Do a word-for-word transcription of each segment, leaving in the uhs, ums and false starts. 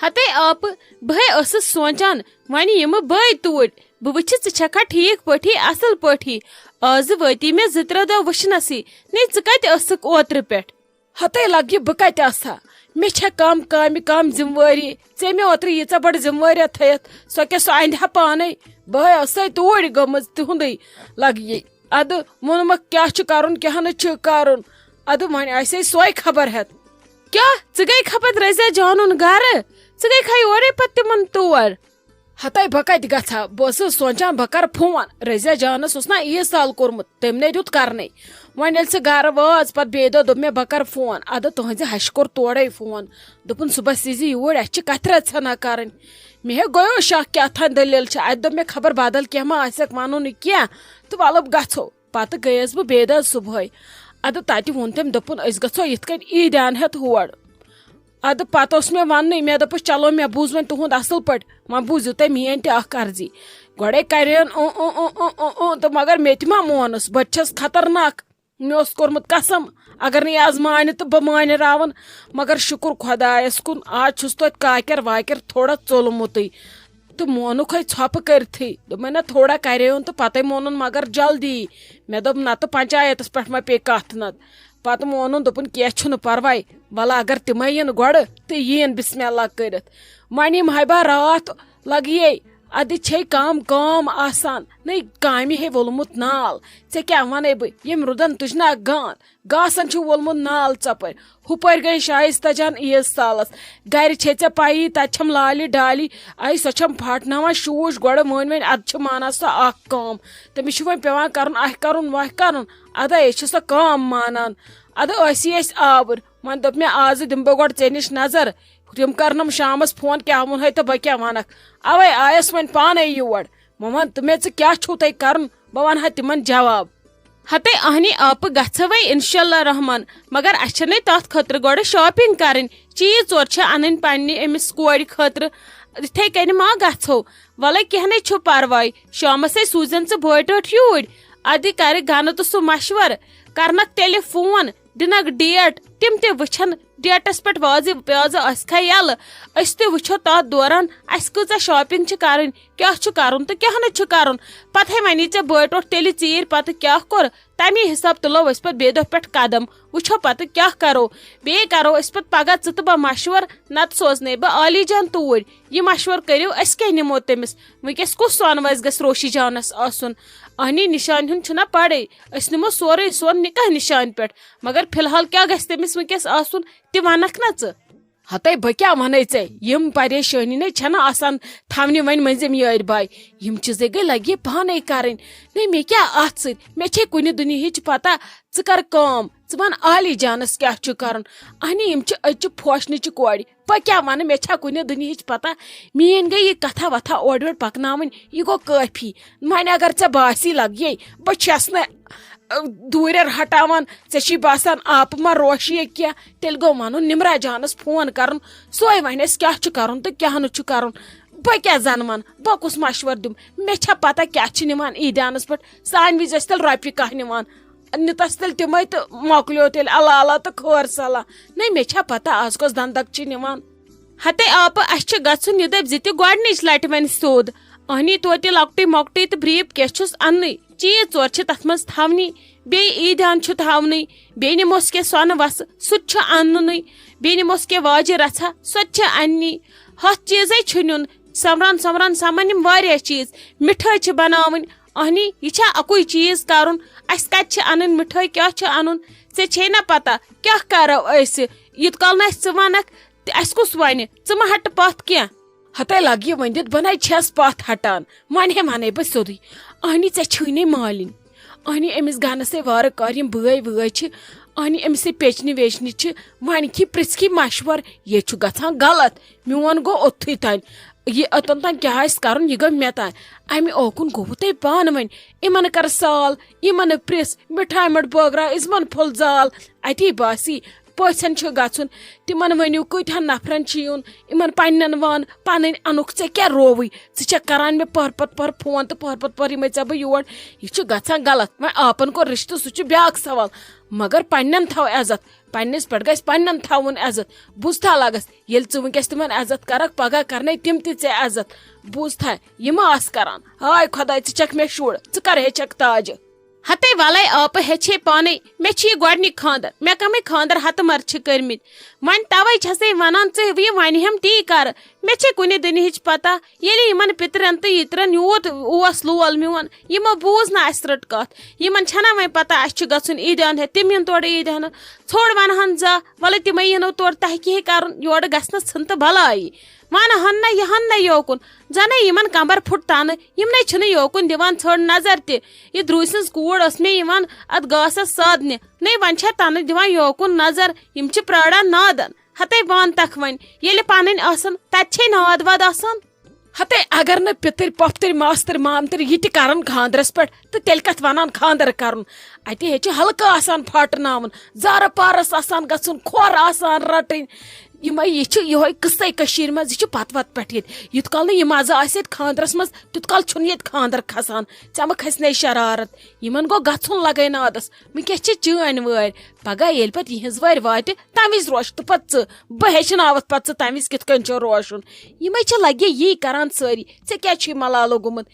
ہتے آپہٕ، بہے ٲسٕس سونٛچان، وۄنۍ یِمہٕ بٲے توٗرۍ، بہٕ وٕچھِ ژٕ چھکھا ٹھیٖک پٲٹھی، اصل پٲٹھی۔ آزٕ وٲتی مےٚ زٕ ترٛےٚ دۄہ وٕچھنَسٕے، نے ژٕ کتہِ ٲسٕکھ اوترٕ پٮ۪ٹھ؟ ہتے لگہِ بہٕ کتہِ آسہٕ ہا؟ مےٚ چھےٚ کم کامہِ، کم ذمہٕ وٲری۔ ژےٚ مےٚ اوترٕ ییٖژاہ بٔڑ ذمہٕ وٲری تھٲیِتھ، سۄ کیٛاہ سۄ اندِ ہا پانے؟ بہے ٲسے توٗرۍ گٔمٕژ تِہُنٛدٕے لگہِ۔ ادٕ ووٚنمکھ کیٛاہ چھُ کرُن، کیٛاہ نہٕ چھُ کرُن۔ ادٕ وۄنۍ آسے سۄے خبر ہٮ۪تھ۔ کیٛاہ؟ ژٕ گٔے خبر رضیہ جانُن گرٕ؟ ژٕ گٔے کھا یورے پتہٕ تِمن تور؟ ہتے بہٕ کتہِ گژھٕ ہا؟ بہٕ ٲسٕس سونٛچان بہٕ کرٕ فون۔ رضیہ جانس اوس نا عیٖد سال کوٚرمُت، تٔمۍ نے دیُت کرنَے۔ وۄنۍ ییٚلہِ سُہ گرٕ وٲژ، پتہٕ بیٚیہِ دۄہ دوٚپ مےٚ بہٕ کرٕ فون۔ ادٕ تُہنٛزِ ہشہِ کوٚر تورے فون، دوٚپُن صُبحس ییٖزِ یوٗرۍ، اسہِ چھِ کتھِ رژھا نہ کرٕنۍ۔ مےٚ ہے گوٚو شک کیٛاہ تھانۍ دٔلیٖل چھِ۔ اتہِ دوٚپ مےٚ خبر بدل کینٛہہ ما آسٮ۪کھ ونُن نہٕ کینٛہہ، تہٕ وَلہٕ گژھو۔ پتہٕ گٔیَس بہٕ بیٚیہِ دۄہ صُبحٲے۔ ادٕ تتہِ ووٚن تٔمۍ، دوٚپُن أسۍ گژھو یِتھ کٔنۍ عیٖدیان ہٮ۪تھ ہور۔ ادٕ پتہٕ اوس مےٚ وننٕے، مےٚ دوٚپُس چلو مےٚ بوٗز وۄنۍ تُہُنٛد اصل پٲٹھۍ، وۄنۍ بوٗزِو تُہۍ میٲنۍ تہِ اکھ عرضی۔ گۄڈے کریَن اۭں اۭں اۭں اۭں اۭں اۭں تہٕ مگر مےٚ تہِ ما مونُس، بہٕ تہِ چھَس خطرناک۔ مےٚ اوس کوٚرمُت قسم، اگر نہٕ یہِ آز مانہِ تہٕ بہٕ مانہِ راوُن۔ مگر شُکُر خۄدایَس کُن، آز چھُس توتہِ کاکٮ۪ر واکٮ۪ر تھوڑا ژوٚلمُتٕے۔ تہٕ مونُکھ ہے ژھۄپہٕ کٔرتھٕے۔ دوٚپمَے نہ، تھوڑا کریوُن تہٕ پتے مونُن مگر جلدی۔ مےٚ دوٚپ نتہٕ پنچایتس پٮ۪ٹھ ما پیٚیہِ کتھ نتہٕ۔ پتہٕ مونُن، دوٚپُن کینٛہہ چھُنہٕ پرواے، ولہٕ اگر تِمے یِن گۄڈٕ تہٕ یِیِن بسم اللہ کٔرِتھ۔ وۄنۍ یِم ہبہ راتھ لگیے، ادٕ چھے کم کٲم آسان، نے کامہِ ہے ووٚلمُت نال۔ ژےٚ کیٛاہ ونے بہٕ، ییٚمۍ رُدن تُج نہ گان، گاسن چھُ ووٚلمُت نال ژۄپٲرۍ۔ ہُپٲرۍ گٔے شایستہ جان عیٖد سالس۔ گرِ چھے ژےٚ پَیی، تَتہِ چھَم لالہِ ڈالہِ۔ اَے، سۄ چھَم پھاٹناوان شوٗش۔ گۄڈٕ مٲنۍ وۄنۍ، اَدٕ چھِ مانان سۄ اَکھ کٲم۔ تٔمِس چھُ وۄنۍ پٮ۪وان کَرُن اَتھِ کَرُن، وَتھِ کَرُن۔ اَدٕ اَے چھِ سۄ کٲم مانان۔ اَدٕ ٲسی أسۍ آوٕرۍ۔ وۄنۍ دوٚپ مےٚ، آزٕ دِمہٕ بہٕ گۄڈٕ ژےٚ نِش نظر۔ تِم کَرنَم شامَس فون، کیٛاہ ووٚنہَے تہٕ بہٕ کیٛاہ وَنَکھ۔ اَوَے آیَس وۄنۍ پانَے یور۔ وۄنۍ وَن تہٕ مےٚ، ژٕ کیٛاہ چھُو تۄہہِ کَرُن؟ بہٕ وَنہٕ ہا تِمَن جواب۔ ہتے اہنی آپہٕ گژھوے انشاءاللہ رحمان، مگر اسہِ چھنہٕ تتھ خٲطرٕ گۄڈٕ شاپنگ کرٕنۍ، چیز ژور چھِ انٕنۍ پننہِ أمِس کورِ خٲطرٕ، یِتھے کٔنۍ ما گژھو؟ ولے کینٛہہ نے چھُ پرواے، شامسے سوٗزن ژٕ بٲٹۍ ٹٲٹھۍ یوٗرۍ، ادٕ کرِ گنہٕ تہٕ سُہ مشورٕ، کرنکھ تیٚلہِ فون، دِنکھ ڈیٹ، تِم تہِ وٕچھن ڈیٹس پٮ۪ٹھ وازِ پیازٕ آسہِ کھا یلہٕ، أسۍ تہِ وٕچھو تتھ دوران اسہِ کۭژاہ شاپنگ چھِ کرٕنۍ، کیٛاہ چھُ کرُن تہٕ کیٛاہ نہٕ چھُ کرُن۔ پتہٕ ہے وَنی ژےٚ بٲے ٹوٹھ تیٚلہِ ژیٖرۍ پتہٕ کیٛاہ کوٚر، تَمی حساب تُلو أسۍ پتہٕ بیٚیہِ دۄہ پٮ۪ٹھ قدم، وٕچھو پتہٕ کیٛاہ کرو۔ بیٚیہِ کرو أسۍ پتہٕ پگاہ ژٕ تہٕ بہٕ مشور، نتہٕ سوزنے بہٕ عالی جان توٗرۍ۔ یہِ مشور کٔرِو، أسۍ کیٛاہ نِمو تٔمِس؟ وٕنکیٚس کُس سۄن وَزِ گژھِ روشی جانس آسُن؟ اہنی نشانہِ ہُنٛد چھُنہ پڑے، أسۍ نِمو سورُے سۄن نکاح نشانہِ پٮ۪ٹھ، مگر فی الحال کیٛاہ گژھِ تٔمِس وٕنکیٚس آسُن، تہِ وَنکھ نہ ژٕ۔ ہتے بہٕ کیٛاہ وَنے ژےٚ، یِم پریشٲنی نے چھَنہٕ آسان تھاونہِ وۄنۍ مٔنٛزِم یٲرۍ باے، یِم چیٖزے گٔے لگہِ پانے کرٕنۍ۔ نے مےٚ کیٛاہ اَتھ سۭتۍ، مےٚ چھے کُنہِ دُنیہٕچ پتہ۔ ژٕ کر کٲم، ژٕ وَن عالی جانس کیٛاہ چھُ کرُن۔ اہنہِ یِم چھِ أزچہِ پھوشنٕچہِ کورِ، بہٕ کیٛاہ وَنہٕ، مےٚ چھا کُنہِ دُنیہٕچ پتہ؟ میٛٲنۍ گٔے یہِ کتھا وتھا اورٕ یورٕ پکناوٕنۍ، یہِ گوٚو کٲفی۔ وۄنۍ اگر ژےٚ باسی لگہِ، بہٕ چھَس نہٕ دوٗرٮ۪ر ہٹاوان، ژےٚ چھی باسان آپہٕ ما روشی کینٛہہ، تیٚلہِ گوٚو وَنُن نِمرا جانَس فون کَرُن، سۄے وَنہِ اَسہِ کیٛاہ چھُ کَرُن تہٕ کیٛاہ نہٕ چھُ کَرُن۔ بہٕ کیٛاہ زَنہٕ وَن، بہٕ کُس مَشوَرٕ دِمہٕ؟ مےٚ چھا پَتہ کیٛاہ چھِ نِوان عیٖدیانَس پٮ۪ٹھ؟ سانہِ وِزِ ٲسۍ تیٚلہِ رۄپیہِ کَہہ نِوان، نِتَس تیٚلہِ تِمَے تہٕ مۄکلیو تیٚلہِ اللہ اللہ تہٕ خٲر صلاح۔ نَے مےٚ چھا پَتہ آز کۄس دَندَک چھِ نِوان؟ ہتے آپہٕ، اَسہِ چھُ گژھُن، یہِ دٔپۍ زِ تہِ گۄڈٕنِچ لَٹہِ وۄنۍ سیوٚد۔ اہنی توتہِ لۄکٹُے مۄکٹُے تہٕ برٛیٖف کیس چھُس اَننُے۔ چیٖز ژور چھِ تَتھ منٛز تھاونی، بیٚیہِ عیٖدیان چھُ تھاونُے، بیٚیہِ نِموس کینٛہہ سۄنہٕ وَسہٕ، سُہ تہِ چھُ اَننُے، بیٚیہِ نِموس کینٛہہ واجہِ رَژھا، سۄ تہِ چھِ اَننی۔ ہَتھ چیٖزَے چھُ نیُن، سۄمبران سۄمبران سَمان یِم واریاہ چیٖز۔ مِٹھٲے چھِ بَناوٕنۍ، اہنی، یہِ چھا اَکُے چیٖز کَرُن؟ اَسہِ کَتہِ چھِ اَنٕنۍ مِٹھٲے، کیٛاہ چھِ اَنُن؟ ژےٚ چھے نہ پَتہ کیٛاہ کَرو أسۍ؟ یوٗت کال نہٕ اَسہِ ژٕ وَنَکھ، تہٕ اَسہِ کُس وَنہِ؟ ژٕ مہ ہَٹہٕ پَتھ کینٛہہ۔ ہتے لگہِ یہِ ؤنِتھ، بہٕ نے چھَس پَتھ ہٹان، وۄنۍ ہے وَنے بہٕ سیوٚدُے۔ اہنی، ژےٚ چھُے نے مالِنۍ۔ اہنی، أمِس گَنَس ہے وارٕ کار یِم بٲے وٲے چھِ، اہنی، أمِس ہے پیچنہِ ویچنہِ چھِ، وۄنۍ کھی پرٛژھکھی مَشوَر، یے چھُ گژھان غلط۔ میون گوٚو اوٚتھُے تام۔ یہِ اوٚتَن تام کیٛاہ آسہِ کَرُن، یہِ گوٚو مےٚ تام۔ اَمہِ اوکُن گوٚوُ تۄہہِ پانہٕ وۄنۍ۔ یِمَن کَر سال، یِمَن پرٛژھ، مِٹھایہِ مٔٹ بٲگراو، یِمَن پھوٚل زال۔ اَتی باسی پٔژھٮ۪ن چھُ گژھُن، تِمن ؤنِو کۭتہن نفرن چھُ یُن، یِمن پننٮ۪ن وَن، پنٕنۍ اَنُکھ، ژےٚ کیٛاہ رووٕے؟ ژٕ چھَکھ کران مےٚ پٔہر پتہٕ پٔہر فون تہٕ پٔہر پتہٕ پٔہر یِمے ژےٚ بہٕ یور۔ یہِ چھُ گژھان غلط۔ وۄنۍ آپن کوٚر رشتہٕ، سُہ چھُ بیٛاکھ سوال، مگر پننٮ۪ن تھاو عزت، پننِس پٮ۪ٹھ گژھِ پننٮ۪ن تھاوُن عزت۔ بوٗزتھا لگس، ییٚلہِ ژٕ وٕنکیٚس تِمن عزت کرکھ، پگاہ کرنے تِم تہِ ژےٚ عزت۔ بوٗزتھا، یہِ ما آس کران؟ ہاے خۄداے، ژٕ چھَکھ مےٚ شُر، ژٕ کر ہیٚچھکھ تاجہِ؟ ہتے ولے آپہٕ ہیٚچھے پانے، مےٚ چھُ یہِ گۄڈنیُک خانٛدر، مےٚ کمے خانٛدر ہتہٕ مرٕ چھِ کٔرمٕتۍ۔ وۄنۍ توے چھسے ونان، ژٕ یہِ ونہِ ہم تی کر۔ مےٚ چھے کُنہِ دُنہِچ پتہ، ییٚلہِ یِمن پِترن تہٕ یِترن یوٗت اوس لول میون، یِمو بوٗز نہٕ اسہِ رٔٹ کتھ۔ یِمن چھنا وۄنۍ پتہ اسہِ چھُ گژھُن عیٖدیان ہٮ۪تھ، تِم یِن تورٕ عیٖدیانہٕ۔ ژھوڑ ونہن زا، ولے تِمے یِنو تورٕ، تۄہہِ کیٛاہ کرُن، یورٕ گژھنس ژھٕن تہٕ بلایی۔ ونہن نہ، یِہن نہ یوکُن، زنے یِمن کمبر پھُٹ تنہٕ، یِم نے چھِنہٕ یوکُن دِوان ژھٔر نظر تہِ۔ یہِ درٛوسۍ سٕنٛز کوٗر ٲس مےٚ یِوان اتھ گاسس سادنہِ، نے وۄنۍ چھےٚ تنہٕ دِوان یوکُن نظر، یِم چھِ پراران نادن۔ ہتے وان تکھ وۄنۍ، ییٚلہِ پنٕنۍ آسن، تتہِ چھے ناد واد آسان۔ ہتے اگر نہٕ پِتٕرۍ پۄپھتٕرۍ ماستٕرۍ مامتٕرۍ یہِ تہِ کرن خاندرس پٮ۪ٹھ، تہٕ تیٚلہِ کتھ ونان خاندر کرُن؟ اتہِ ہے چھِ حلقہٕ آسان پھاٹناوُن، زارٕ پارس آسان گژھُن، کھۄر آسان رٹٕنۍ۔ یِمے، یہِ چھُ یِہوے قصے کٔشیٖرِ منٛز، یہِ چھُ پتہٕ وتہٕ پٮ۪ٹھ ییٚتہِ۔ یُتھ کال نہٕ یہِ مزٕ آسہِ ییٚتہِ خاندرس منٛز، تیُتھ کال چھُنہٕ ییٚتہِ خاندر کھسان۔ ژےٚ مہ کھسنے شرارت؟ یِمن گوٚو گژھُن لگے نادس۔ وٕنکیٚس چھِ چٲنۍ وٲرۍ، پگاہ ییٚلہِ پتہٕ یِہنٛز وٲرۍ واتہِ، تمہِ وِزِ روش تہٕ پتہٕ ژٕ۔ بہٕ ہیٚچھناوتھ پتہٕ ژٕ تمہِ وِزِ کِتھ کٔنۍ چھِ روشُن۔ یِمے چھِ لگے یی کران سٲری۔ ژےٚ کیٛازِ چھُے ملالہٕ گوٚمُت؟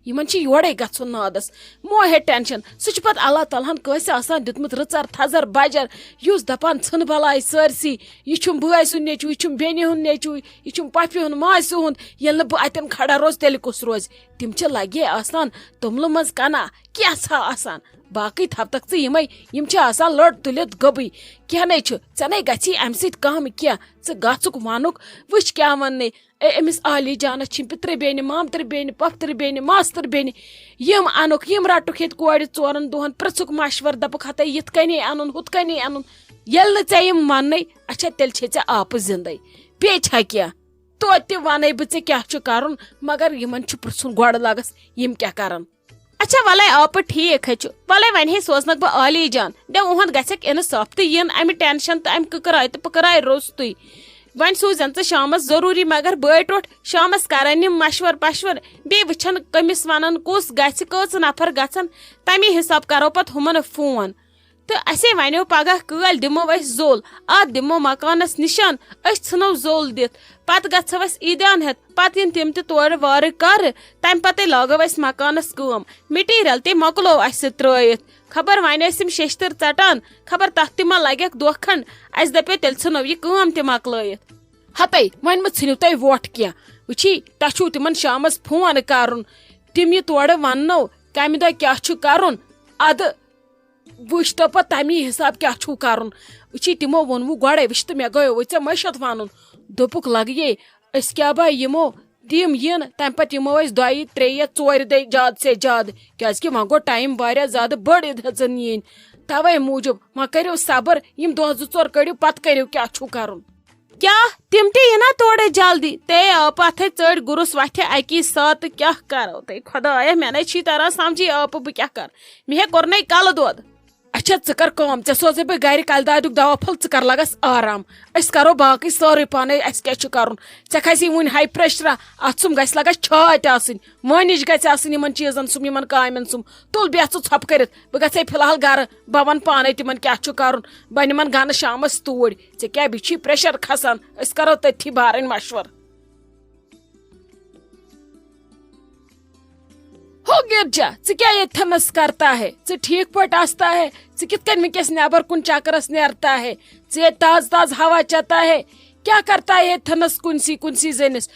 یِمن چھِ یورے گژھُن نادس۔ مو ہے ٹینشن، سُہ چھُ پتہٕ اللہ تعالیٰ ہن کٲنٛسہِ آسان دیُتمُت رٕژر تھزر بجر، یُس دپان ژھٕن بلاے سٲرسٕے۔ یہِ چھُم بٲے سُنٛد نیٚچوٗ، یہِ چھُم بیٚنہِ ہُنٛد نیٚچوٗ، یہِ چھُم پۄپھِ ہُنٛد، ماسہِ ہُنٛد۔ ییٚلہِ نہٕ بہٕ اتٮ۪ن کھڑا روز، تیٚلہِ کُس روزِ؟ تِم چھِ لگے آسان توٚملہٕ منٛز کنہ، کینٛژھا آسان۔ باقٕے تھپتکھ ژٕ یِمے، یِم چھِ آسان لٔٹ تُلِتھ گوٚبٕے۔ کینٛہہ نے چھُ، ژےٚ نے گژھی امہِ سۭتۍ کم کینٛہہ۔ ژٕ گژھُکھ ونُکھ، وٕچھ کیٛاہ وننے۔ اے، أمِس عالی جانس چھِ پِترِ بیٚنہِ، مامترِ بیٚنہِ، پۄپھترِ بیٚنہِ، ماستٕر بیٚنہِ، یِم انُکھ، یِم رٹُکھ ییٚتہِ کورِ ژورن دۄہن، پرژھُکھ مشور، دپُکھ ہتے یِتھ کٔنی انُن، ہُتھ کٔنی انُن۔ ییٚلہِ نہٕ ژےٚ یِم وننے، اچھا، تیٚلہِ چھے ژےٚ آپہٕ زندے۔ بیٚیہِ چھا کینٛہہ؟ توتہِ تہِ ونے بہٕ ژےٚ کیٛاہ چھُ کرُن، مگر یِمن چھُ پرژھُن گۄڈٕ لگس، یِم کیٛاہ کرن۔ اچھا، ولے آپہٕ ٹھیٖک ہے چھُ، ولے وۄنۍ ہے سوزنکھ بہٕ عالی جان، دِ اُہُنٛد گژھکھ انصاف تہٕ یِن امہِ ٹینشن تہٕ امہِ کٕکراے تہٕ پٕکراے روٚستُے۔ وۄنۍ سوٗزن ژٕ شامس ضروٗری، مگر بٲے ٹوٹھ شامس کرن یِم مشور پشور، بیٚیہِ وٕچھن کٔمِس ونن، کُس گژھِ، کٔژ نفر گژھن، تمی حساب کرو پتہٕ ہُمن فون۔ تہٕ اسے ونیو پگاہ کٲلۍ دِمو أسۍ زوٚل، اتھ دِمو مکانس نشان، أسۍ ژھٕنو زوٚل دِتھ، پتہٕ گژھو أسۍ عیٖدیان ہٮ۪تھ، پتہٕ یِن تِم تہِ تورٕ وارٕ کرٕ، تمہِ پتے لاگو أسۍ مکانس کٲم۔ مٹیریل تہِ مۄکلو اسہِ ترٲیِتھ، خبر وۄنۍ ٲسۍ یِم شیشتٕر ژٹان، خبر تتھ تہِ ما لگٮ۪کھ دۄہ کھنڈ۔ اسہِ دپیو تیٚلہِ ژھٕنو یہِ کٲم تہِ مۄکلٲیِتھ۔ ہتے، وۄنۍ مہ ژھٕنِو تُہۍ وۄٹھ کینٛہہ۔ وٕچھی، تۄہہِ چھُو تِمن شامس فون کرُن، تِم یہِ تورٕ وننو کمہِ دۄہ کیٛاہ چھُ کرُن۔ ادٕ وٕچھ تو پتہٕ تمی حساب کیٛاہ چھُو کرُن۔ وٕچھی، تِمو ووٚنوُ گۄڈے، وٕچھ تہٕ مےٚ گٔیو وۄنۍ ژےٚ مٔشتھ ونُن۔ دوٚپُکھ لگیے، أسۍ کیٛاہ با یِمو، تِم یِن، تمہِ پتہٕ یِمو أسۍ دۄیہِ ترٛیٚیہِ یا ژورِ دۄہہِ زیادٕ سے زیادٕ، کیٛازِ کہِ وۄنۍ گوٚو ٹایم واریاہ زیادٕ بٔڑ عیٖد ہٮ۪ژن یِنۍ۔ توے موٗجوٗب وۄنۍ کٔرِو صبر، یِم دۄہ زٕ ژور کٔڑِو، پتہٕ کٔرِو کیٛاہ چھُو کرُن۔ کیٛاہ تِم تہِ یِنا تورے جلدی؟ تے آپہٕ اتھے ژٔٹۍ گُرُس وتھِ اکی ساتہٕ، کیٛاہ کرو تے خۄدایا، مےٚ نے چھی تران سمجھی آپہٕ بہٕ کیٛاہ کرٕ، مےٚ ہے کوٚرنے کلہٕ دود۔ اچھا، ژٕ کر کٲم، ژےٚ سوزے بہٕ گرِ کلہِ دادیُک دوا پھوٚل، ژٕ کر لگس آرام، أسۍ کرو باقٕے سٲرٕے پانے، اسہِ کیٛاہ چھُ کرُن؟ ژےٚ کھسی وُنہِ ہاے پریشرا، اتھ سُم گژھِ لگس چھاتۍ آسٕنۍ، وٲنِج گژھِ آسٕنۍ یِمن چیٖزن سُم، یِمن کامٮ۪ن سُم۔ تُل بیٚہہ ژٕ ژھۄپہٕ کٔرِتھ، بہٕ گژھے فی الحال گرٕ، بہٕ ونہٕ پانے تِمن کیٛاہ چھُ کرُن، بہٕ نِمن گنہٕ شامس توٗرۍ۔ ژےٚ کیٛاہ بیٚیہِ چھی پریشر کھسان؟ أسۍ کرو تٔتھی بارٕنۍ مشورٕ۔ ہو گرجا، ژٕ کیٛاہ ییٚتھنس کرتا ہے؟ ژٕ ٹھیٖک پٲٹھۍ آستا ہے؟ ژٕ کِتھ کٔنۍ وٕنکیٚس نٮ۪بر کُن چکرس نیرتا ہے؟ ژٕ ییٚتہِ تازٕ تازٕ ہوا چتا ہے؟ کیا کرتا ہے ییٚتھنس کُنسی کُنسی زٔنِس؟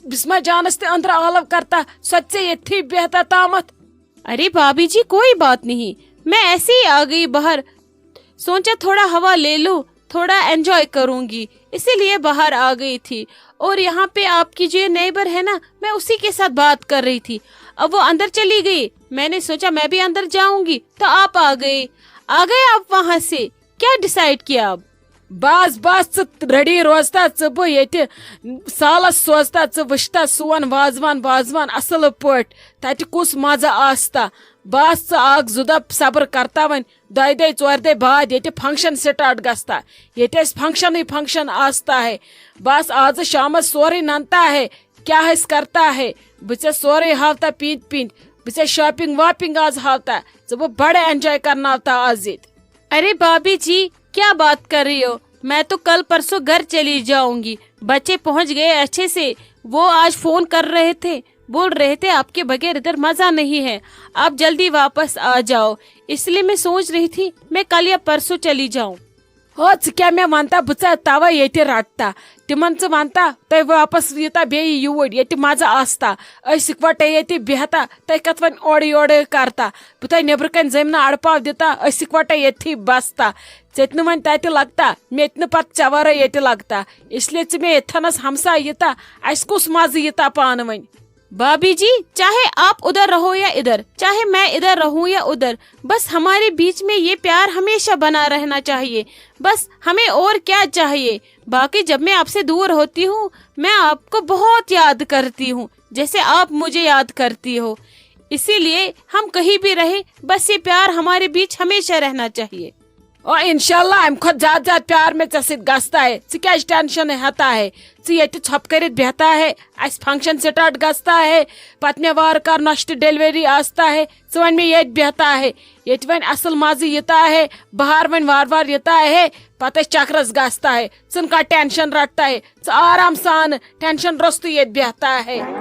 بسمہ جانس تہِ أنٛدرٕ آلو کرتا، سۄ تہِ ژےٚ ییٚتھی بیہتا تامتھ؟ ارے بھابھی جی، کوئی بات نہیں، میں ایسے ہی آ گئی باہر، سوچا تھوڑا ہوا لے لوں، تھوڑا انجوائے کروں گی، اسی لیے باہر آ گئی تھی۔ اور یہاں پہ آپ کی جو نیبر ہے نا، میں اسی کے ساتھ بات کر رہی تھی، اب وہ اندر چلی گئی، میں نے سوچا میں بھی اندر جاؤں گی، تو آپ آ گئے، آ گئے آپ وہاں سے، کیا ڈیسائیڈ کیا اب؟ بس بس، ژٕ ریڈی روزتا، ژٕ بہٕ ییٚتہِ سالس سوزتا، ژٕ وٕچھتا سون وازوان، وازوان اصل پٲٹھۍ، تتہِ کُس مزٕ آستا۔ بس ژٕ اکھ زٕ دۄہ صبر کرتا وۄنۍ، دۄیہِ دۄہہِ ژورِ دۄہہِ بعد ییٚتہِ فنکشن سٹارٹ گژھتا، ییٚتہِ اَسہِ فنکشنٕے فنکشن آستا ہے۔ بس آز شامس سورُے ننتا ہے، کیا أسۍ کرتا ہے، بہٕ ژےٚ سورُے ہاوتا پیٖنتۍ پیٖنتۍ، بہٕ ژےٚ شاپنگ واپنگ آز ہاوتا، ژٕ بہٕ بڑٕ انجوائے کرناوتا آز ییٚتہِ۔ अरे भाभी जी, क्या बात कर रही हो? मैं तो कल परसों घर चली जाऊंगी। बच्चे पहुंच गए अच्छे से। वो आज फोन कर रहे थे, बोल रहे थे आपके बगैर इधर मजा नहीं है, आप जल्दी वापस आ जाओ। इसलिए मैं सोच रही थी मैं कल या परसों चली जाऊं। ہو، ژٕ کیٛاہ مےٚ ونتا، بہٕ ژےٚ توے ییٚتہِ رٹتا۔ تِمن ژٕ ونتا، تُہۍ واپس یِتا بیٚیہِ یوٗرۍ، ییٚتہِ مزٕ آستا۔ أسۍ اکوٹے ییٚتہِ بیہتا، تُہۍ کتھ وۄنۍ اورٕ یورٕ کرتا؟ بہٕ تۄہہِ نیٚبرٕ کنہِ زٔمیٖنہٕ اڑٕ پاو دِتا، أسۍ اکوٹے ییٚتھی بستا۔ ژےٚ تہِ نہٕ وۄنۍ تتہِ لگتا، مےٚ تہِ نہٕ پتہٕ ژےٚ ورٲے ییٚتہِ لگتا۔ اس لیے ژٕ مےٚ ییٚتھنس ہمساے یِتا، اسہِ کُس مزٕ یِتا پانہٕ وۄنۍ؟ भाभी जी, चाहे आप उधर रहो या इधर, चाहे मैं इधर रहूं या उधर, बस हमारे बीच में ये प्यार हमेशा बना रहना चाहिए। बस हमें और क्या चाहिए? बाकी जब मैं आपसे दूर होती हूँ, मैं आपको बहुत याद करती हूँ, जैसे आप मुझे याद करती हो। इसीलिए हम कहीं भी रहें, बस ये प्यार हमारे बीच हमेशा रहना चाहिए। او انشاءاللہ، امہِ کھۄتہٕ زیادٕ زیادٕ پیار مےٚ ژےٚ سۭتۍ گژھتا ہے۔ ژٕ کیٛازِ ٹینشن ہیٚتا ہے؟ ژٕ ییٚتہِ ژھۄپہٕ کٔرِتھ بیٚہتا ہے، اسہِ فنکشن سٹارٹ گژھتا ہے، پتہٕ مےٚ وارٕ کارٕ نۄشہِ تہٕ ڈیلیوری آستا ہے۔ ژٕ وۄنۍ مےٚ ییٚتہِ بیٚہتا ہے، ییٚتہِ وۄنۍ اصل مزٕ یِتا ہے، بہار وۄنۍ وارٕ وارٕ یِتا ہے، پتہٕ أسۍ چکرس گژھتا ہے۔ ژٕ نہٕ کانٛہہ ٹینشن رٹتا ہے، ژٕ آرام سان ٹینشن روٚستُے ییٚتہِ بیٚہتا ہے۔